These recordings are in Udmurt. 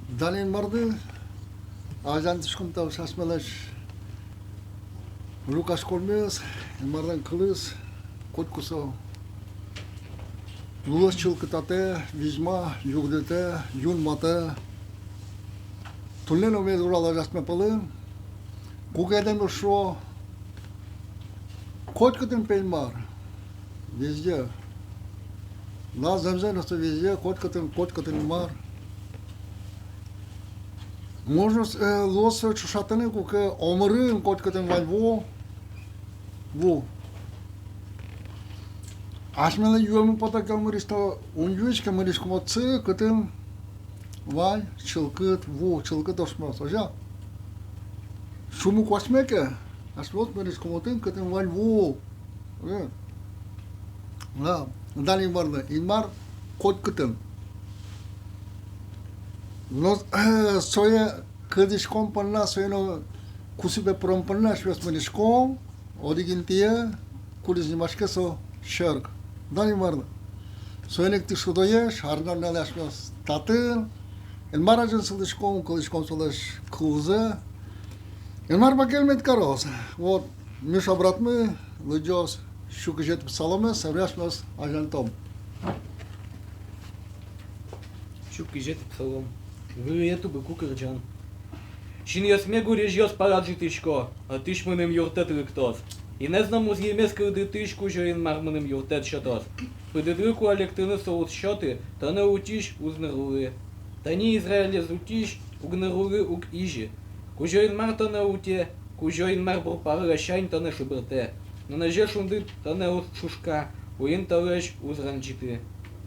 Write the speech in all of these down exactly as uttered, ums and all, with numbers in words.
Дан Инмарлы. Азинтӥськом та асьмелэсь люкаськонмес, Инмарлэн кылыз котьку со лулэз чылкытатэ, визьма, югдытэ, юнматэ. Туннэ но мед ужалоз асьме пӧлын. Куке адями шуо: котькытын, пе, Инмар. Везде. На, зэмзэ но со везде, котькытын, котькытын Инмар. Можно, э, луоз сое ӵошатыны, куке омырын котькытын вань ву. Ву. Асьмелэн юэммы потэ ке омырысь, то ум юиське, мынӥськом отчы, кытын вань чылкыт ву, чылкыт ошмес. Озьы-а? Шумы куасьме ке, асьмеос мынӥськом отын, кытын вань ву. Э. Да, дан Инмарлы, Инмар котькытын. Но, э, сое кылзӥськон понна, сое но кусыпе пырон понна асьмеос мынӥськом одӥг интые, кудӥз нимаське со черк. Дан Инмарлы. Соин ик тӥ шудоесь, арня нуналэ асьмеос татын. Инмар азьын сылӥськом, кылӥськом солэсь кылзэ. Инмар бакель мед кароз. Вот, Миша братмы лыдӟоз сю кызетӥ псаломез, собере асьмеос азинтом. Сю кызетӥ псалом. Вырые тубыку кырӟан. Синъёсме гурезьёс пала ӝутӥсько, отысь мыным юрттэт лыктоз. Инэз но музъемез кылдытӥсь Кузё-Инмар мыным юрттэт сётоз. Пыдыдлы куалектыны со уз сёты, тонэ утись уз ныр улы. Тани Израилез утись уг ныр улы, уг изьы. Кузё-Инмар тонэ утэ, Кузё-Инмар бур палы ласянь тонэ шыбыртэ. Нуназе шунды тонэ уз ӵушка, уин толэзь уз ранӟыты.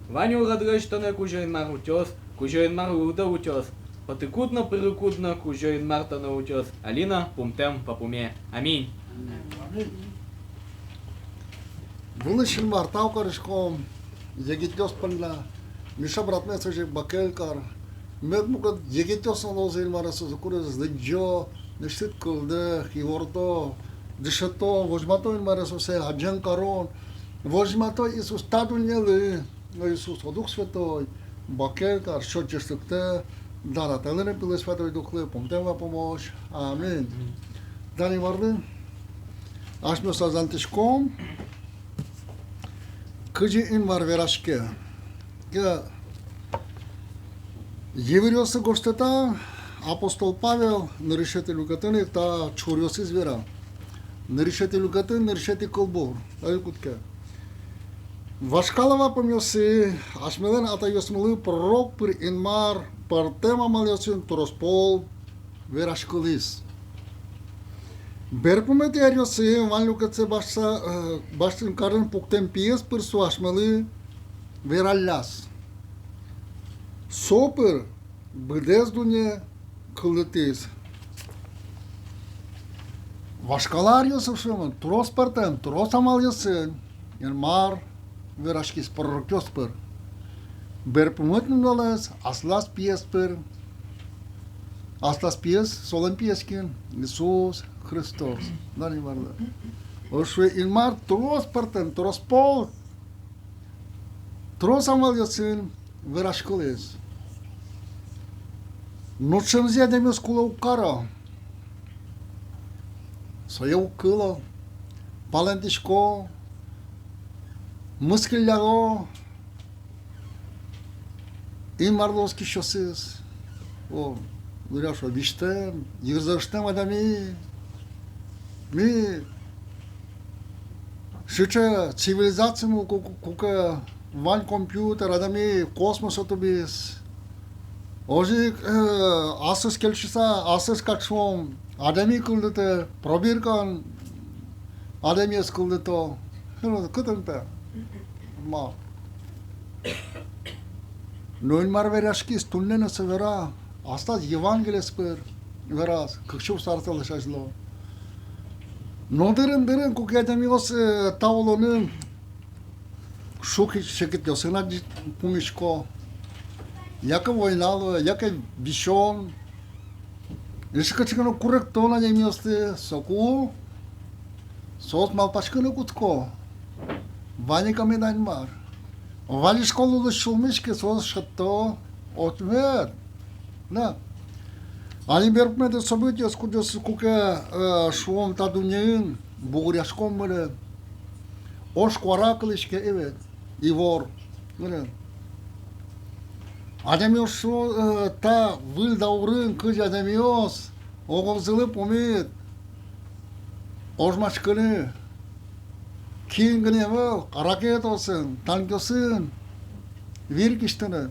Вань уродлэсь тонэ Кузё-Инмар утёз, Кузё-Инмар лулдэ утёз. Потыкуд но, пырыкуд но Кузё-Инмар тонэ утёз, али но, пумтэм вапуме. Аминь. Вылысь Инмар, тау кариськом егитъёс понна. Миша братмес озьы ик бакель кар. Мед мукет егитъёс но луозы, Инмаре, соос кудӥз лыдӟо, нырысьсэ кылдэ, иворто, дышето, возьмато, Инмаре, соосты адӟем карон. Возьмато, Иисус, та дуннелы. Иисус, о Дух Святой, бакель кар, сётӥсь лыктэ, дан Атайлы но Пилы, Святой Духлы, пумтэм вапумозь. Аминь. Дан Инмарлы. Асьмеос азинтӥськом, кызьы Инмар вераське. Ке Еврейёслы гожтэтэ, апостол Павел нырысетӥ люкетын ик та чуръёсыз вера. Нырысетӥ люкетын нырысетӥ кылбур, ӧй кутске. Вашкала вапумъёсы асьмелэн атайёсмылы пророк пыр Инмар пӧртэм амалъёсын трос пол вераськылӥз. Берпуметӥ аръёсы вань люкетсэ басьтыса, э, басьтыны карыны пуктэм пиез пыр со асьмелы вералляз. Со пыр быдэс дунне кылдытӥз. Вашкала аръёсы, шуом, трос пӧртэм, трос амалъёсын Инмар вераськиз пророкъёс пыр. Берпуметӥ нуналэз аслаз пиез пыр. Аслаз пиез, солэн пиез кин? Иисус Христос. Дан Инмарлы. Озьы Инмар трос пӧртэм, трос пол, трос амалъёсын вераськылӥз. Но ӵемзэ адямиос кулэ уг каро. Сое уг кыло, палэнтӥсько, мыскылляло Инмарлы оскисьёсыз. О, дыръя шуо, визьтэм, йырзэ ыштэм адями. Ми сыӵе цивилизациямы, ку-, ку-, куке вань компьютер, адями космосэ тубиз. Озьы ик, э, аслыз кельшыса, аслыз кадь шуом, адями кылдытэ, пробиркаын адямиез кылдыто. Кытын, пе? Ма. Но Инмар вераськиз, туннэ но со вера, аслаз Евангелиез пыр вераз, кык сюрс ар талэсь азьло. Но дырын-дырын, куке адямиос, э, та улонын шуг-секытъёсын адӟи-, пумисько, яке война луэ, яке висён, эшшо кыӵе ке но куректон адямиосты, соку соос малпаськыны кутско: вань ик-а меда Инмар? Валиськон лулыз сюлмысь ке, соос шедьто ответ. Да. Али берпуметӥ событиос, кудъёсыз куке, э, шуом, та дуннеын бугыръяськон мынэ, ож куара кылӥське, э, ведь, ивор. Мынэ. Адямиос шуо, э, та выль даурын кызьы адямиос оголзылы пумит ожмаськыны, кин гинэ ӧвӧл, ракетаосын, танкъёсын вир кисьтыны.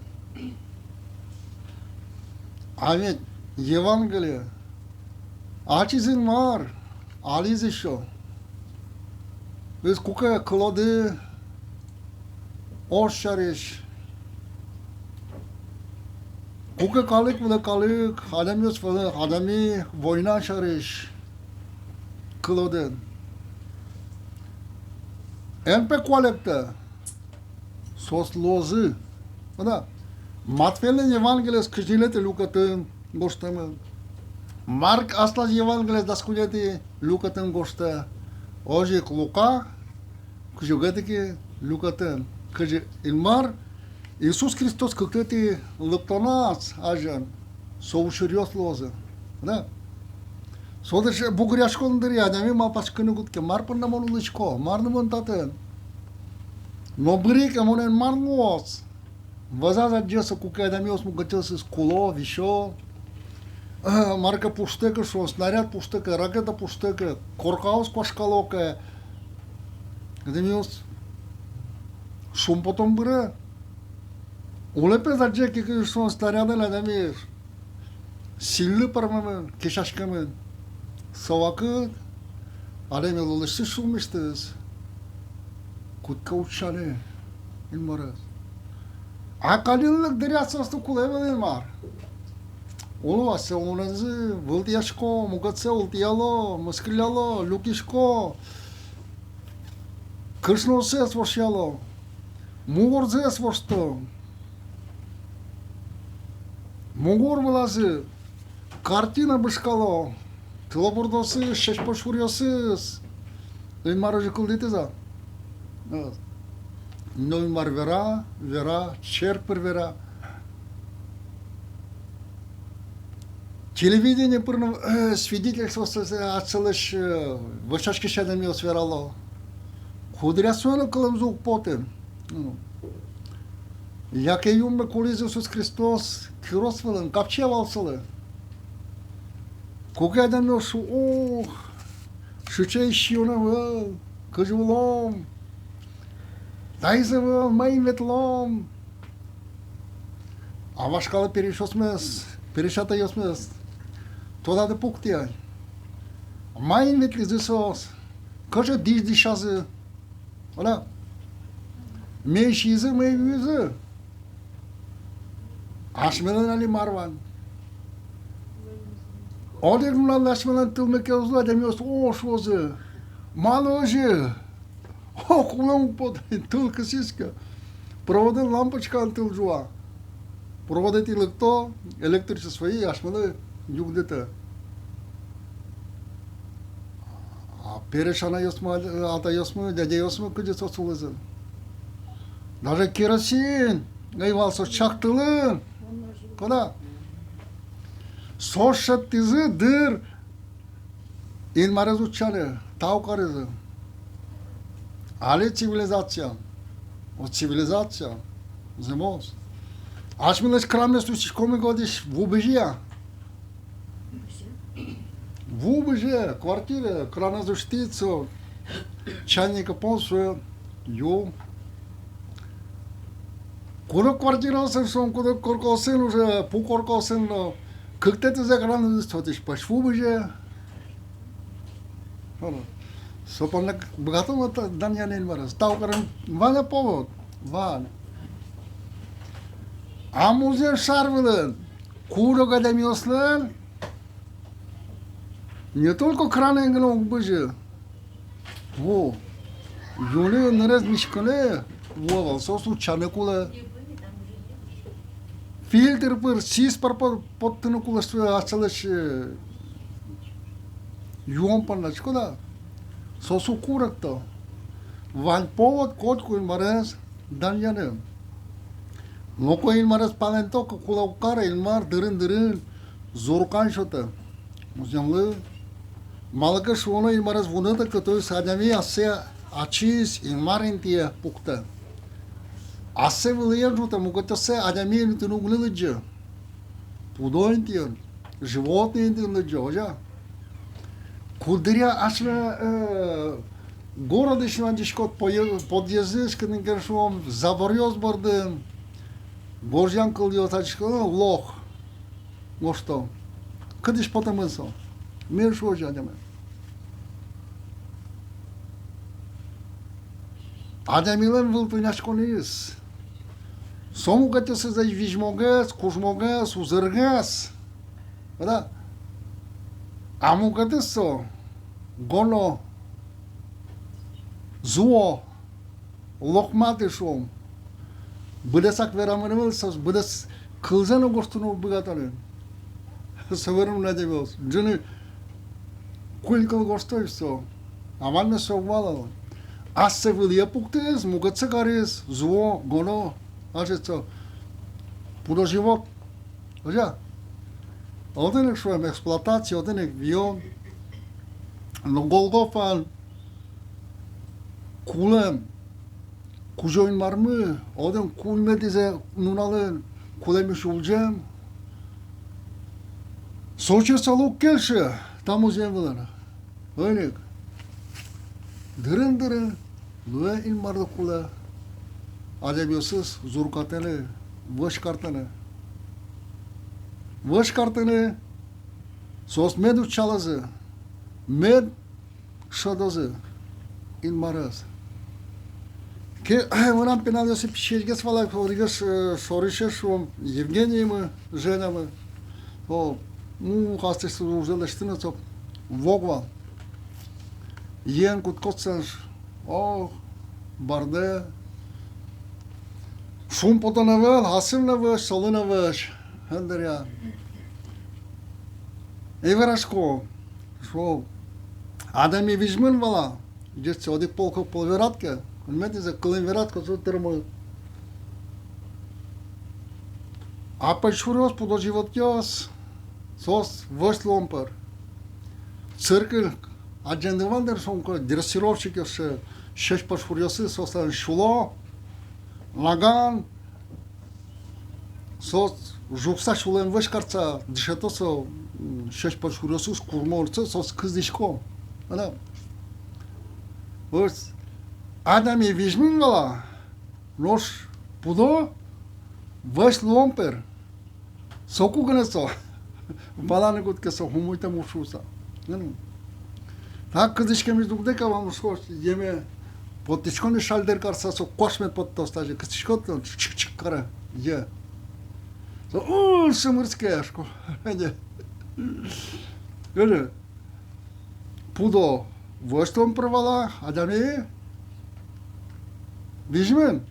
А ведь Евангелие, ачиз Инмар, ализ ещё. Ӧз куке кылоды ож сярысь, куке калык вылэ калык, адямиос вылэ адями война сярысь кылоды. Эн пе куалектэ, соос луозы. Вала. Матфейлэн Евангелиез кызьлетӥ люкетын гожтэмын. Марк аслаз Евангелиез дас куинетӥ люкетын гожтэ. Озьы ик Лука кызь одӥгетӥ люкетын. Кызьы Инмар Иисус Христос кыктэтӥ лыктоназ азьын со учыръёс луозы. Да? Со дыръя бугыръяськон дыръя адями малпаськыны кутске: мар понна мон улӥсько, мар но мон татын. Но бырйике, монэн мар луоз. Вӧзаз адӟе со, куке адямиос мукетъёсыз куло, висё. Мар ке пуштэ ке, шуом, снаряд пуштэ ке, ракета пуштэ ке, коркаос куашкало ке, адямиос шумпотон быре. Улэпез адӟе ке, кызьы со снарядэн адями сӥльлы пӧрмемын, кесяськемын. Со вакыт адями лулысьтыз, сюлмысьтыз кутске утчаны Инмарез. А каньыллык дыръя соосты кулэ ӧвӧл Инмар. Уло асьсэ улонэнызы вылтӥясько, мукетсэ ултӥяло, мыскылляло, люкисько, кышнооссэс вошъяло. Мугорзэс вошто. Мугор вылазы картина бышкало. Тылобурдоосыз, сьӧсь-пӧсьпуръёсыз. Инмар озьы кылдытӥз-а? Но Инмар вера, вера, черк пыр вера. Телевидение пыр но, э, свидетельствоос, э, асьсэлэсь, э, вӧсяськись адямиос верало. Куддыръя сое но кылэмзы уг поты. Ну. Яке юнме кулӥз Иисус Христос кирос вылын, капчи вал солы. Куке адямиос шуо: ох, сыӵе сиён ӧвӧл, кызьы улом, таиз ӧвӧл, маин ветлом. А вашкала пересьёсмес, пересь атайёсмес тодады пуктэ ай. Маин ветлӥзы соос, кыӵе дӥсь дӥсязы. Вала. Мае сиизы, мае юизы. Асьмелэн али мар вань? Одӥг нуналлы асьмелэн тылмы ке уз лу, адямиос о шуозы: малы озьы? О, кулэм уг поты, тыл кысӥське. Проводэн, лампочкаен тыл ӝуа. Проводэтӥ лыкто, электричество, и асьмелы югдытэ. А пересь анайёсмы, атайёсмы, дядяёсмы кызьы соос улӥзы? Даже керосин ӧй вал соос чактылын. Куда? Соос шедьтӥзы дыр Инмарез утчаны, тау каризы. Али цивилизация. О, цивилизация. Зэмос. Асьмелэсь кранмес усьтӥськомы ке, отысь ву бызе-а? Ву бызе, квартире кранэз усьтӥд, со чайник пон, со ю. Куд-ог квартираосын, шуом, куд-ог коркаосын, уже пу коркаосын но кыктэтӥзэ кранэз усьтӥд, отысь пӧсь ву бызе. Со понна быгатом-а та-, данъяны Инмарез? Тау карыны вань-а повод? Вань. А музъем шар вылын куд-ог адямиослэн не только кранэн гинэ уг бызе ву, юны, нырез миськыны ву ӧвӧл, соос утчаны кулэ. Фильтр пыр, сис пыр по-, поттыны кулэ, что асьсэлэсь, э, юон понна, учко да. Соос уг куректо. Вань повод котьку Инмарез данъяны. Ноку Инмарез палэнто ке, кулэ уг кары, Инмар дырын-дырын зуркан сётэ музъемлы. Малы ке шуоно, Инмарез вунэтэ ке, то есть адями ассэ ачиз Инмар интые пуктэ. Ассэ вылӥе ӝутэ, мукетъёссэ адями интыын уг ни лыдӟы. Пудо интыын, животной интыын лыдӟо, озьы-а? Куддыръя асьме, э, городысь но адӟиськод, пое-, подъездысь кытын ке, шуом, заборъёс бордын гожъян кылъёс адӟиськод, э, лох гожто. Кытысь потэмын со? Мар шуо адями? Адямилэн вылтӥняськонэз. Со мукетъёсыз визьмогес, кужмогес, узыргес. Да. А мукетыз со гоно, зуо, лохматӥ, шуом. Быдэсак верамын ӧвӧл, соос быдэс кылзэ но гожтыны уг быгато ни. Со верамын адямиос. Ӝыны куинь кыл гожто и всё. А ваньмыз со уг вала. Ассэ вылӥе пуктӥз, мукетсэ кариз, зуо, гоно, значит, со пудо-живот. Озьы-а? Отын ик, шуом, эксплуатация, отын ик виён. Но Голгофаын кулэм Кузё-Инмармы, отын куиньметӥзэ нуналын кулэмысь улӟем, со сыӵе, солы уг кельшы та музъем вылын. Озьы ик дырын-дырын луэ Инмарлы кулэ адямиосыз зуркатыны, вӧсь картыны. Вӧсь картыны, соос мед утчалозы, мед шӧдозы Инмарез. Ке, мынам пиналъёсы пичигес вал, одӥгез, э, шорысез, шуом, Евгениемы, Женямы. О, ну, кастысь ужзэ лэсьтыны, со вог вал. Ен кутскоз сэн, о, бӧрдэ. Шумпотон ӧвӧл, асьме но вӧсь, солы но вӧсь. Эн дыръя. И верасько, шуо, адями визьмын вал-а, ӟеч со, одӥг пол, кык пол верад ке, куиньметӥзэ кылын верад ке, со тырмы. А пӧйшуръёс, пудо-животъёс, соос вӧсь луон пыр. Циркын адӟемды вань дыр, шуом ке, дрессировщикъёс, сьӧсь пӧйшуръёсыз соослэн сюло, наган, соос жугса, сюлэм вӧсь картса дышето со, м, сьӧсь пӧйшуръёсыз кужмо ортчыса, соос кылзӥсько. Ана. Озьы адями визьмын вал-а, нош пудо вӧсь луон пыр. Соку гинэ со валаны кутске, со умойтэм уж шуыса. М. Та кылзӥськемысь дугдэ ке вал, мусо, йӧме поттӥсько ни шальдыр карыса, со куашмет поттоз тазьы, кысӥськод, чик-чик каре, йӧ. Со, у, сымырске, шуисько. Ӧжыт. Пудо вӧсь луон пыр вал-а, адями визьмын.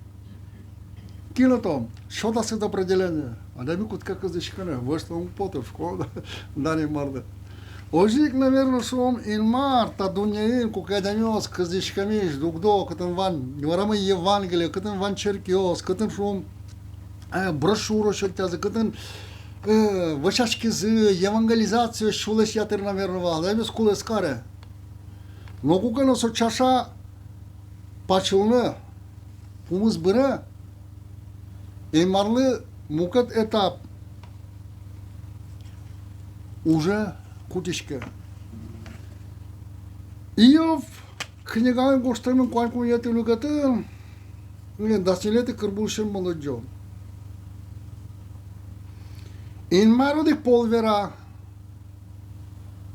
Кин отын сётоз определение. Адями кутске кылзӥськыны, вӧсь луон уг поты, шуисько, дан Инмарлы. Озьы ик, наверно, шуом, Инмар та дуннеын, куке адямиос кылзӥськемысь дугдо, кытын вань, верамы, Евангелие, кытын вань черкъёс, кытын, шуом, э, брошюра сётъязы, кытын, э, вӧсяськизы, евангелизация сюлэсь ятыр, наверно, вал, адямиос кулэ ӧз каре. Но куке но со чаша пачылыны пумыз быре, Инмарлы мукет этап уже кутӥське. Иов книгаын гожтэмын куать куинетӥ люкетын, э, дас ньылетӥ кырбулсьын мон лыдӟо. Инмар одӥг пол вера,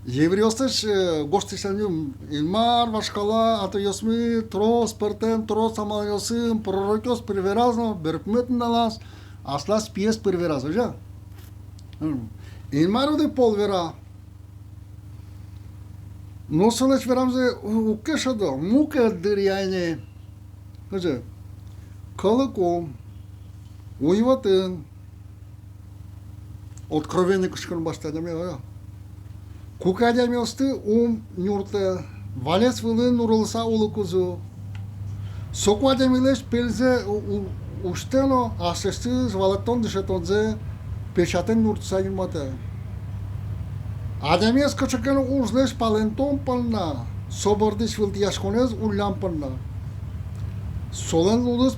еврейёслэсь, э, гожтӥсьлэн, Инмар вашкала атайёсмы трос пӧртэм, трос амалъёсын пророкъёс пыр вераз но, берпуметӥ нуналаз аслаз пиез пыр вераз, озьы-а? М. Инмар одӥг пол вера. Но солэсь верамзэ у-, уг ке шӧдо, мукет дыръя ини. Кызьы? Калыкын, уйвӧтын, Откровение кыӵе ке но басьтэ адями, озьы-а? Куке адямиосты ум нюртэ, валес вылын нурылыса улыкузы. Соку адямилэсь пельзэ у-, у-, усьтэ но аслэсьтыз валэктон-дышетонзэ печатен нуртыса юнматэ. Адямиез кыӵе ке но ужлэсь палэнтон понна, со бордысь вылтӥяськонэз уллян понна, солэн лулыз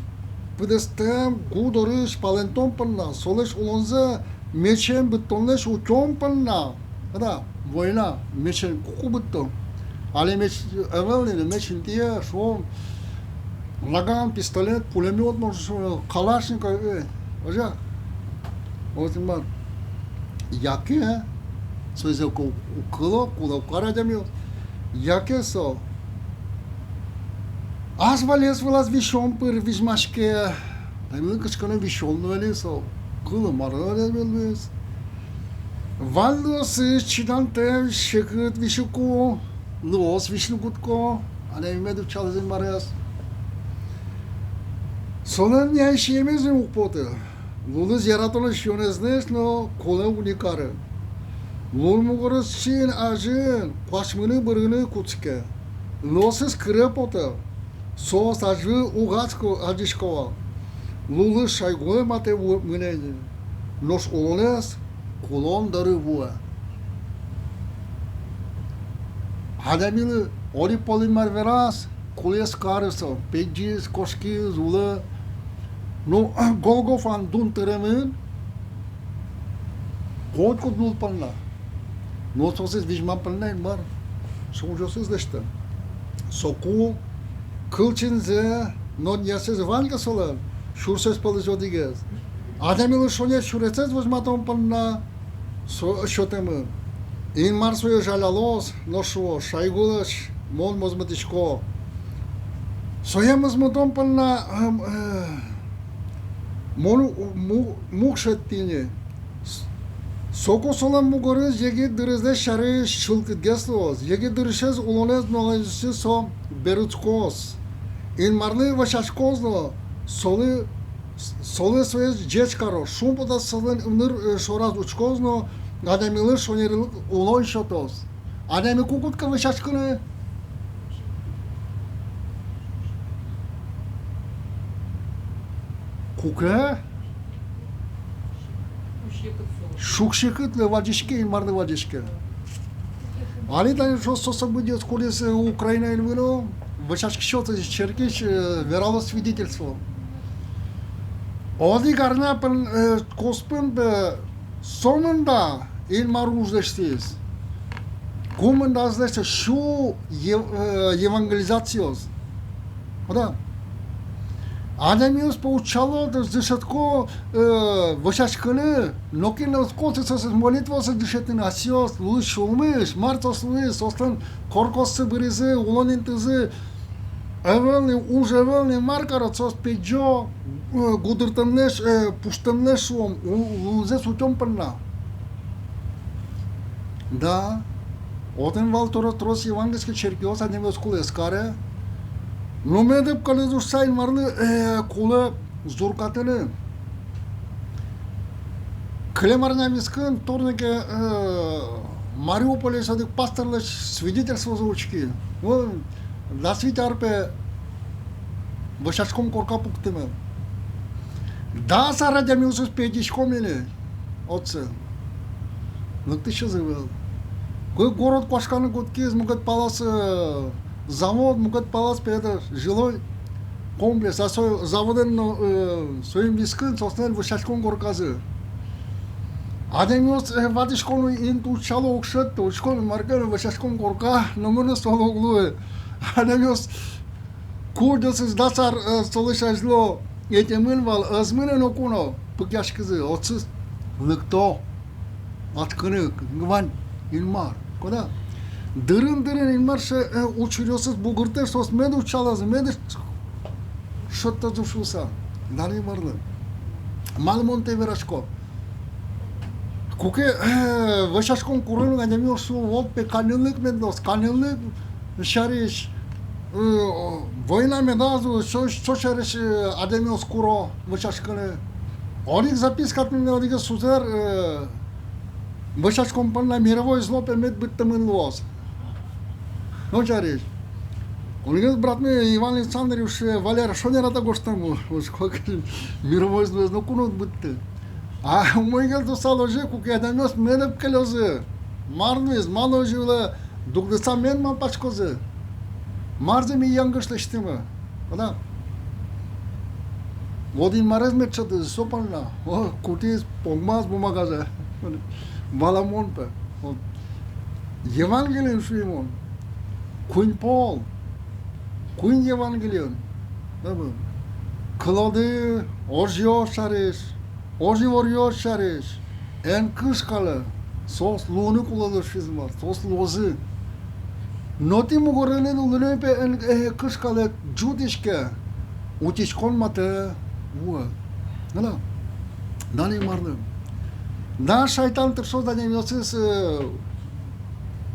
пыдэстэм гу дорысь палэнтон понна, солэсь улонзэ мечен быдтонлэсь утён понна. Когда война, мечен ку ке быдто. Али меч ӧвӧл ни, меч интые, шуом, наган, пистолет, пулемёт, может, шуом, калашников, э, озьы. Вот, ма, яке со изэ ку-, кыло, кулэ уг кары адямиос. Яке со ас валес вылаз висён пыр визьмаське. Тани кыӵе ке но висён но али со. Кылы мар но али вылаз. Ваньзэ чидантэм, секыт висьыку, лыос висьыны кутско, адями мед утчалоз Инмарез. Солэн ни ай сиемез ни уг поты. Лулыз яратоно сиёнэзлэсь но кулэ уг ни кары. Лул мугорыз син азьын куасьмыны, бырыны кутске. Лыосыз кыре потэ. Соос азьвыл уг адӟисько, адӟисько вал. Лулыз шайгуэ матэ ву-, мынэ ини. Нош улонэз кулон доры вуэ. Адямилы одӥг пол Инмар вераз, кулэез каре со, пегӟиз, кошкиз, улэ. Ну, Голгофаын дун тыремын котькуд лул понна. Но соосыз визьман понна Инмар со ужъёсыз лэсьтэ. Соку кылчинзэ но дунъясез вань ке солэн, сюрсэз пӧлысь одӥгез. Адямилы шонер сюресэз возьматон понна со сётэмын. Инмар сое жалялоз но шуоз: шайгулэсь мон мозмытӥсько. Сое мозмытон понна, эм, э, мон у-, му-, муг шедьтӥ ини. С-, соку солэн мугорыз егит дырызлэсь сярысь чылкытгес луоз. Егит дырысез улонэз нуналэзъя со берытскоз. Инмарлы вӧсяськоз но солы, с-, солы сое ӟеч кароз. Шумпотыса солэн ымныр, э, шораз учкоз но адямилы шонерлык улон сётоз. Адями ку кутске вӧсяськыны? Куке шуг-секытлы вазиське, Инмарлы вазиське. Али тани со, со событиос, кудӥз, э, Украинаын мыно, вӧсяськисьёс черкысь, э, верало свидетельство. Одӥг арня пын, э, куспын, э, сомында Инмар уж лэсьтӥз. Куамын дас лэсьтэ сю ев-, э, евангелизациос. О да. Адямиос, пе, утчало, то есть дышетско, э, вӧсяськыны, нокин но уз косты соосыз молитваосыз дышетыны, асьсэос луиз сюлмысь, мар соос луиз, соослэн коркаоссы быризы, улон интызы, ӧвӧл ни, уж ӧвӧл ни, мар каро, соос пегӟо, э, гудыртэмлэсь, э, пуштэмлэсь, шуом, у-, улонзэс утён понна. Да. Отын вал трос, трос евангельской черкъёс, адямиос кулэез каре. Но мед ӧпкелозы шуса, Инмарлы, э, кулэ зуркатыны. Кылем арня вискын вторнике, э, Мариуполе со одӥг пасторлэсь свидетельствозэ учки. О, дас вить ар, пе, вӧсяськон корка пуктэмын. Дас ар адямиосыз пегӟиськом ини отчы. Лыктӥсез ӧвӧл. Кык город куашканы кутскиз, мукет палаз, э, завод, мукет палаз, пе, это, жилой комплекс, а со заводэн но, э, соин вискын соослэн вӧсяськон корказы. Адямиос, э, ватӥськон инты утчало, уг шедьты, учко но, мар ке но, вӧсяськон корка номыр но солы уг луы. Адямиос, кудъёсыз дас ар, э, солэсь азьло ӧтемын вал, ӧз мынэ ноку но, пыкъяськизы, отчы лыкто ватскыны, кин вань Инмар. Куда? Дырын-дырын Инмар сыӵе, э, учыръёсыз бугыртэ, соос мед утчалозы, мед шедьтозы шуса. Дан Инмарлы. Малы мон тае верасько? Куке, э, вӧсяськон куронын адямиос шуо: вот, пе, каньыллык мед луоз, каньыллык сярысь, э, война медаз лу, со, со сярысь, э, адямиос куро вӧсяськыны. Одӥг записка тӥни, одӥгез сузэр, э, вӧсяськон понна мировой зло, пе, мед быдтэмын луоз. Но сярысь. Куинез братме Иван Александрович, э, Валера, шонер-а та гожтэмын? Уж куке мировой звездой но куно уд быдты. А умойгес луысал озьы, куке адямиос мед ӧпкелёзы. Мар луиз, малы озьы вылэ дугдыса мед малпаськозы. Марзэ ми янгыш лэсьтӥмы. Вала. Вот Инмарез мед сётӥзы со понна. О, кутӥз, погмаз бумагазэ. Валамон пе. Вот. Евангелиын шуэмын. Куинь пол. Куинь Евангелиын. Кылоды ожъёс сярысь, ожъёс, ожъёс сярысь. Эн кышкалэ, соос луыны кулэ луо шуиз Инмар, соос луозы. Но тӥ мугореныз улыны пе эн, э, кышкалэ, ӝутӥське, утиськон матэ вуэ. Ӧвӧл-а? Дан Инмарлы. Дан шайтан тыршоз адямиосыз, э,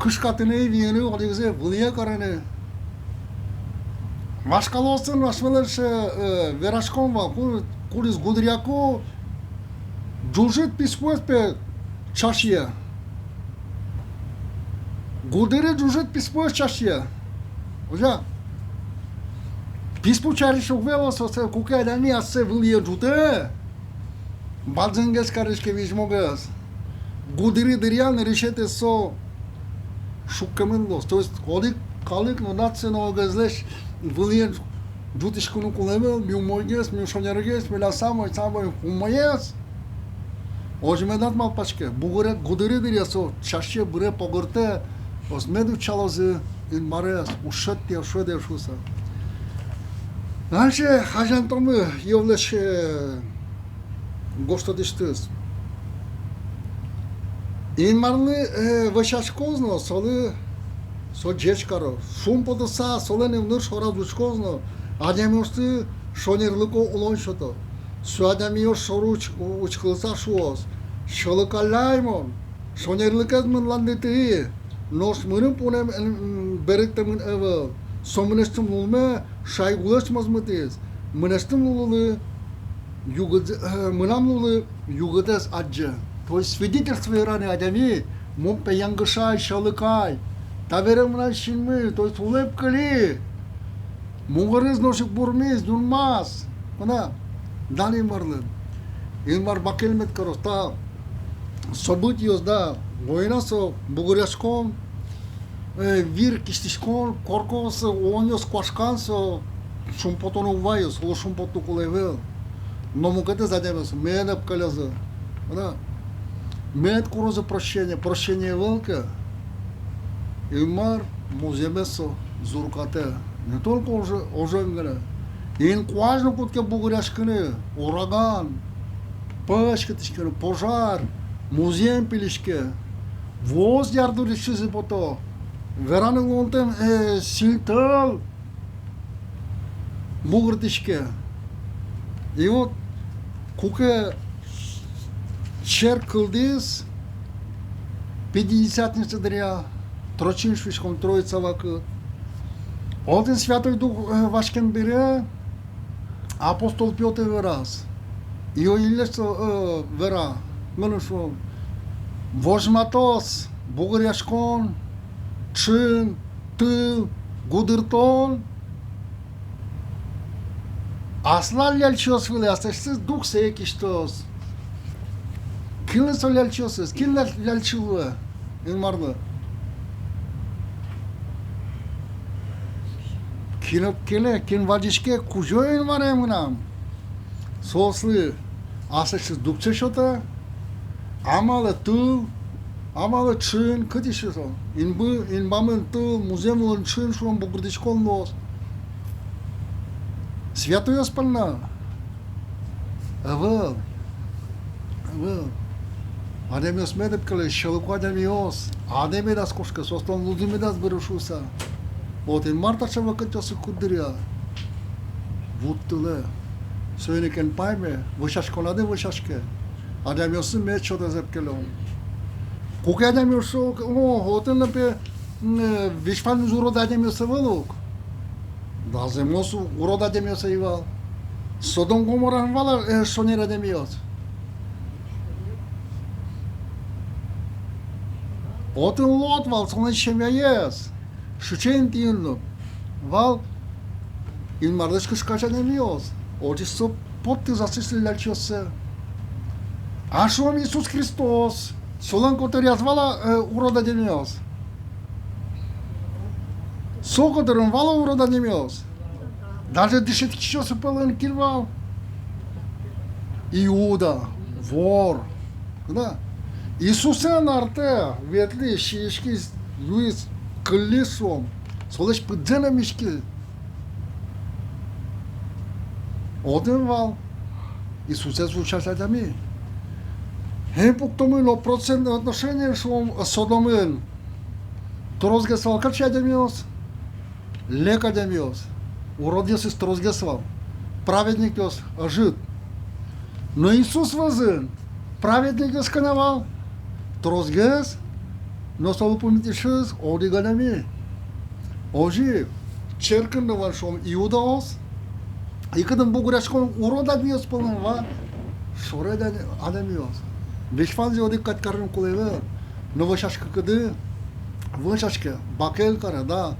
кышкатыны, виыны, одӥгзэ вылӥе карыны. Вашкалаосын асьмелэсь, э, вераськон вал, ку-, кудӥз гудыръяку, ӝужыт писпуэз пе чашъе. Гудыры ӝужыт писпуэз чашъе. Озьы-а? Писпу чарысь уг вело со, куке адями ассэ вылӥе ӝутэ. Бадӟымгес кариське, визьмогес. Гудыры дыръя нырысетӥез со шуккемын луоз. То есть одӥг калык но, наци но огезлэсь вылӥе ӝутӥськыны кулэ ӧвӧл, ми умойгес, ми шонергес, милям самой, самой умоез. Озьы медаз малпаське, бугыре, гудыры дыръя со чашъе, быре, погыртэ, озьы мед утчалозы Инмарез, уз шедьтэ, уз шедьтэ шуыса. Дальше азинтомы Иовлэсь, э, гожтэтысьтыз. Инмарлы, э, вӧсяськоз но, солы со ӟеч кароз. Шумпотыса, солэн ымныр шораз учкоз но, адямиосты шонерлыко улон сётоз. Со адямиос шоры уч-, у-, учкылыса шуоз: сьӧлыкалляй мон, шонерлыкез мынам луэ, нош мыным пунэм, м, берыктэмын ӧвӧл. Со мынэсьтым лулме шайгулэсь мозмытӥз. Мынэсьтым лулылы югыт, э, мынам лулы югытэз адӟе. То есть свидетельство вераны адями: мон пе янгышай, сьӧлыкай. Табере мынам синмы, то есть улэп кыли. Мугорыз нош ик бурмиз, юнмаз. Мынам, дан Инмарлы. Инмар бакель мед кароз та событиос, да, война со, бугыръяськон, э, вир кисьтӥськон, коркаос, улонъёс куашкан со шумпотон уг вайы, солы шумпотыны кулэ ӧвӧл. Но мукетыз адямиос мед ӧпкелёзы. Мынам, мед курозы прощение, прощение ӧвӧл ке, Инмар музъемез со зуркатэ. Не только ожен, ожен гинэ. Инкуазь но кутске бугыръяськыны, ураган, пӧсь кутске, пожар, музъем пилиське. Вуоз ярдурысьтызы пото. Вераны луонтэм, э, сильтӧл бугыртӥське. И вот куке черк кылдӥз Пятидесятница дыръя, трочин шуиськом, Троица вакыт. Отын Святой Дух, э, васькем бере апостол Пётр вераз. Иоаннлэсь, э, вера, мыным шуом, возьматоз бугыръяськон, ӵын, тыл, гудыртон аслаз ляльчиос вылэ аслэсьтыз духсэ кисьтоз. Кинлэн со ляльчиосыз, кин ляль-, ляльчи луэ Инмарлы? Кин ӧпкелэ, кин вазиське: Кузё-Инмаре мынам. Соослы аслэсьтыз духсэ сётэ, а малы тыл, а малы ӵын, кытысь со? Инбы-, инбамын тыл, музъем улын ӵын, шуом, бугыртӥськон луоз. Святойёс понна ӧвӧл. Ӧвӧл. Адямиос мед ӧпкелэ, сьӧлыко адямиос. Адэ медаз кошке, соослэн лулзы медаз быры шуыса. Вот Инмар таӵе вакытъёсы куддыръя вуттылэ. Соин ик эн пайме, вӧсяськонады вӧсяське. Адямиослы мед сётоз ӧпкелон. Куке адямиос шуо: о, отын но пе, м, э, весь ваньмыз урод адямиос ӧвӧл ук. Да, зэмос у-, урод адямиос ӧй вал. Содом Гоморраын вал-а, э, шонер адямиос? Отын Лот вал, солэн семьяез. Сыӵе интыын но. вал Инмарлэсь кышкась адямиос. Отысь со поттӥз аслэсьтыз ляльчиоссэ. А шуом, Иисус Христос, солэн котыраз вал-а, э, урод адямиос? Со котырын вал-а урод адямиос? Даже дышетскисьёс пӧлын кин вал? Иуда, вор. Да. Иисусэн артэ ветлӥз, сиськиз, юиз, кыллиз шуом. Солэсь пыдзэ но миськиз. Отын вал Иисусэз ушась адями. Эн пуктомы но процентной отношениен, шуом, Содомын. Тросгес вал кыӵе адямиос? Лек адямиос. Уродъёсыз тросгес вал. Праведникъёс ӧжыт. Но Иисус вӧзын праведникъёс кӧня вал? Тросгес. Но солы пумитысьтыз одӥг адями. Озьы черкын но вань, шуом, иудаос. И кытын бугыръяськом, урод адямиос пӧлын вань шоры адя-, адямиос. Весь ваньзэ одӥг кадь карыны кулэ ӧвӧл. Но вӧсяськыкуды, вӧсяське, бакель каре, да.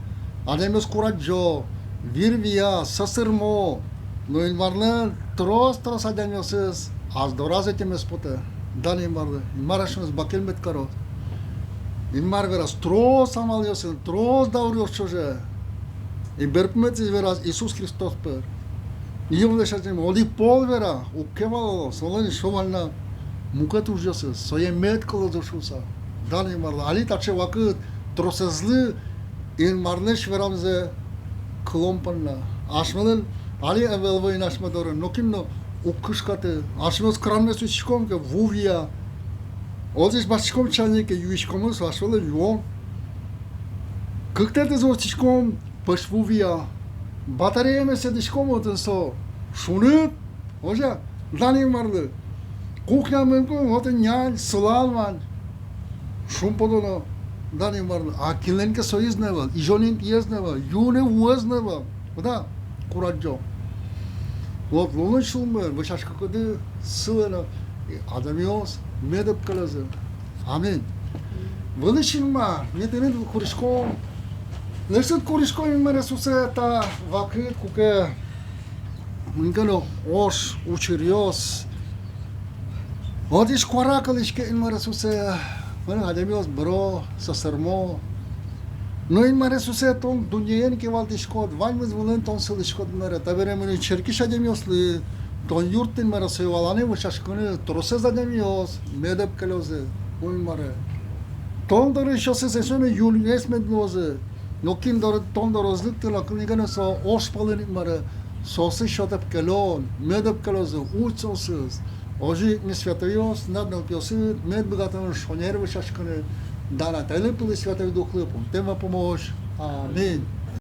Адямиос курадӟо, вир вия, сӧсырмо. Но Инмарлэн трос-трос адямиосыз ас дораз ӧтемез потэ. Дан Инмарлы. Инмар асьмемыз бакель мед кароз. Инмар вераз трос амалъёсын, трос дауръёс ӵоже. И берпуметӥез вераз Иисус Христос пыр. Йывлэсь адями одӥг пол вера, уг ке валало, солэн ещё вань на мукет ужъёсыз, сое мед кылозы шуыса. Дан Инмарлы. Али таӵе вакыт, тросэзлы Инмарлэсь верамзэ кылон понна. Асьмелэн али ӧвӧл вӧйын асьме дорын, нокин но уг кышкаты. Асьмеос кранмес усьтӥськом ке, ву вия. Отысь басьтӥськом чайнике, юиськомы, со асьмелэн юон. Кыктэтӥзэ усьтӥськом, пӧсь ву вия. Батареямес ӧтӥськом, отын со шуныт. Озьы-а? Дан Инмарлы. Кухня мынӥськом, отын нянь, сылал вань. Шумпотоно. Дан Инмарлы. А кинлэн ке соиз но ӧвӧл, изён интыез но ӧвӧл, юыны вуэз но ӧвӧл. Куда? Курадӟо. Вот лулын-сюлмын вӧсяськыкуды сылэ но, и адямиос мед ӧпкелозы. Аминь. Вылысь Инмар, ми тыныд куриськом. Лэсьтыд куриськом, Инмар Иисусэ, та вакыт, куке мынам ке но ож учыръёс. Отысь куара кылӥське, Инмар Иисусэ, мынам адямиос быро, сӧсырмо. Но, Инмар Иисусэ, тон дуннеен кивалтӥськод, ваньмыз вылын тон сылӥськод, Инмаре. Табере мынам черкысь адямиослы тон юртты, Инмаре, сое валаны, вӧсяськыны, тросэз адямиос мед ӧпкелёзы, Инмаре. Тон дорысьёсыз эшшо но юнгес мед луозы. Но кин доры тон доры ӧз лыкты но, кин ке но со ож пӧлын, Инмаре, соослы сёт ӧпкелон, мед ӧпкелозы, ут соосыз. Озьы ик ми, святойёс, тынад нылпиосыд, мед быгатомы шонер вӧсяськыны. Дан Атайлы, Пилы, Святой Духлы, пумтэм вапумозь. Аминь.